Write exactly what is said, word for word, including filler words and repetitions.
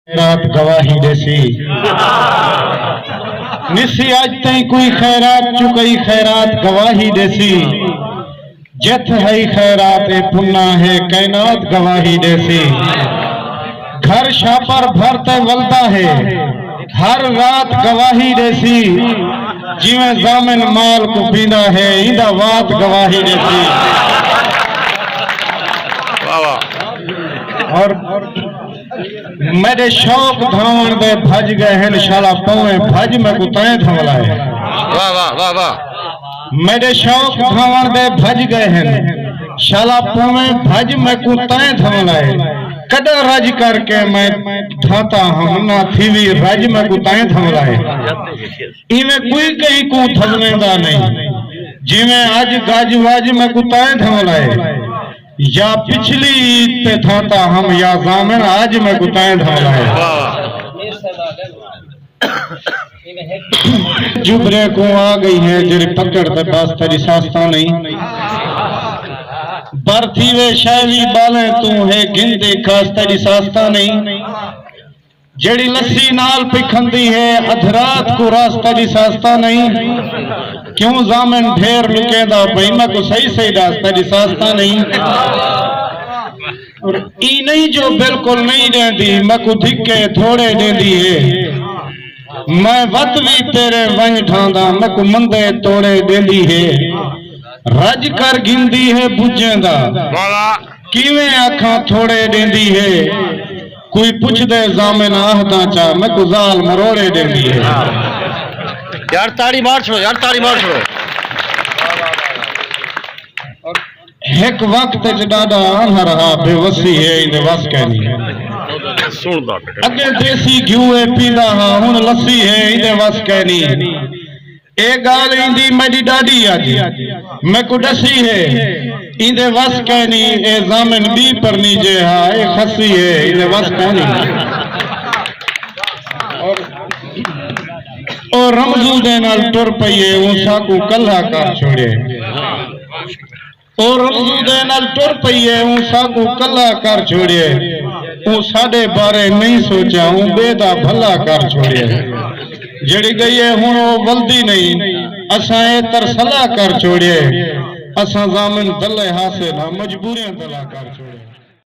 خیرات گواہی ݙیسی۔ نسی اڄ تئیں کوئی خیرات، چکئی خیرات گواہی ݙیسی۔ جتھ ہئی خیرات اے پنا ہے، کائنات گواہی ݙیسی۔ گھر شاپر بھر تے ولدا ہے، ہر رات گواہی ݙیسی۔ جیویں ضامن مال کوں پیندا ہے، ایندا وات گواہی ݙیسی۔ واہ واہ۔ اور میݙے شوق دھاوݨ دے بھڄ ڳئے ہن، شالا پوویں بھڄ میکوں تائیں دھولائے۔ واہ واہ واہ واہ۔ میݙے شوق دھاوݨ دے بھڄ ڳئے ہن، شالا پوویں بھڄ میکوں تائیں دھولائے۔ کݙاں رڄ کر کے میں دھاتا ہم، نہ تھیوی رڄ میکوں تائیں دھولائے۔ ایویں کوئی کہیں کوں دھولیندا نئیں، جیویں اڄ گڄ وڄ میکوں تائیں دھولائے۔ یا پچھلی عید تے دھاتا ہم، یا ضامن اڄ میکوں تائیں دھولائے۔ واہ واہ۔ جبرے کوں آ ڳئی ہے جیڑھی پکڑ تے بس، تیݙی ساس تاں نئیں۔ بر تھیوے شاہ وی ٻالیں توں، ہے گھن دی کھاس، تیݙی ساس تاں نئیں۔ جیڑھی لسی نال پکھندی ہے ادھ رات کوں راس، تیݙی ساس تاں نئیں۔ کیوں ضامن ڈھیر لکیندا پئیں، میکوں صحیح صحیح ݙس، تیݙی ساس تاں نئیں۔ اور ایں نئیں جو بالکل نئیں ݙیندی، میکوں دھکے تھوڑے ݙیندی ہے۔ میں وت وی تیݙے ونڄ ڈھانداں، میکوں مندے توڑے ݙیندی ہے۔ رڄ کر گھندی ہے بجھیں دا، واہ واہ۔ کیویں آکھاں تھوڑے ݙیندی ہے۔ کوئی پچھدے ضامن آہداں چا، میکوں ذال مروڑے ݙیندی ہے۔ یار تاڑی مار چھوڑو، یار تاڑی مار چھوڑو۔ ہک وقت اچ ݙاڈھا آنہر ہا، بے وسی ہے ایندے وس کائنی۔ سݨدا پیا۔ اڳے دیسی گھیو اے پیندا ہا، ہݨ لسی ہے ایندے وس کائنی۔ اے ڳالھ ایندی میݙی ݙاݙی اڄ میکوں ݙسی ہے، ایندے وس کائنی۔ اے ضامن ٻی پرنیجے ہا، اے خسی ہے ایندے وس کائنی۔ او رمزو دے نال ٹر پئی ہے، اوں ساکوں کلھا کر چھوڑے۔ او رمزو دے نال ٹر پئی ہے، اوں ساکوں کلھا کر چھوڑے۔ اوں ساݙے بارے نئیں سوچیا، اوں ٻئے دا بھلا کر چھوڑے۔ جیڑھی ڳئی ہے ہݨ او ولدی نئیں، اساں اے ترسلا کر چھوڑے۔ اساں ضامن دلے ہاسے نہ، مجبوریاں دلا کر چھوڑے۔